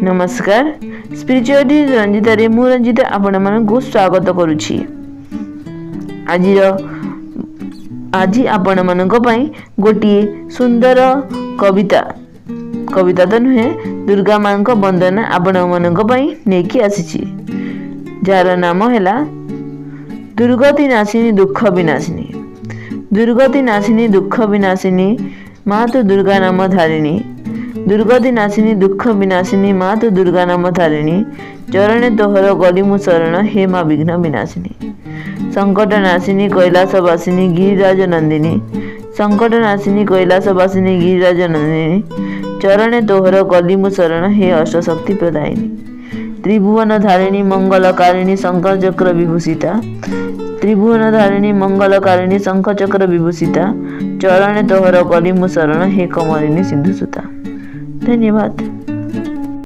ନମସ୍କାର, ସ୍ପିରିଚୁଆଲିଟି ରଞ୍ଜିତାରେ ମୁଁ ରଞ୍ଜିତା ଆପଣମାନଙ୍କୁ ସ୍ୱାଗତ କରୁଛି। ଆଜି ଆପଣମାନଙ୍କ ପାଇଁ ଗୋଟିଏ ସୁନ୍ଦର କବିତା, କବିତା ତ ନୁହେଁ, ଦୁର୍ଗା ମାଙ୍କ ବନ୍ଦନା ଆପଣମାନଙ୍କ ପାଇଁ ନେଇକି ଆସିଛି, ଯାହାର ନାମ ହେଲା ଦୁର୍ଗତି ନାଶିନୀ ଦୁଃଖ ବିନାଶିନୀ। ଦୁର୍ଗତି ନାଶିନୀ ଦୁଃଖ ବିନାଶିନୀ ମା ତୁ ଦୁର୍ଗା ନାମ ଧାରିଣୀ। ଦୁର୍ଗତି ନାଶିନୀ ଦୁଃଖ ବିନାଶିନୀ ମା ତୁ ଦୁର୍ଗା ନାମ ଧାରିଣୀ। ଚରଣେ ତୋହର ଗଲି ମୁଁ ଶରଣ ହେ ମା ବିଘ୍ନ ବିନାଶିନୀ। ସଙ୍କଟ ନାଶିନୀ କୈଳାସବାସିନୀ ଗିରିରାଜ ନନ୍ଦିନୀ। ସଙ୍କଟ ନାଶିନୀ କୈଳାସବାସିନୀ ଗିରିରାଜ ନନ୍ଦିନୀ। ଚରଣେ ତୋହର ଗଲି ମୁଁ ଶରଣ ହେ ଅଷ୍ଟଶକ୍ତି ପ୍ରଦାୟିନୀ। ତ୍ରିଭୁବନ ଧାରିଣୀ ମଙ୍ଗଳକାରିଣୀ ଶଙ୍ଖ ଚକ୍ର ବିଭୂଷିତା। ତ୍ରିଭୁବନ ଧାରିଣୀ ମଙ୍ଗଳକାରିଣୀ ଶଙ୍ଖ ଚକ୍ର ବିଭୂଷିତା। ଚରଣେ ତୋହର କଲି ମୁଁ ଶରଣ ହେ କମଳିନୀ ସିନ୍ଧୁସୁତା। ଧନ୍ୟବାଦ।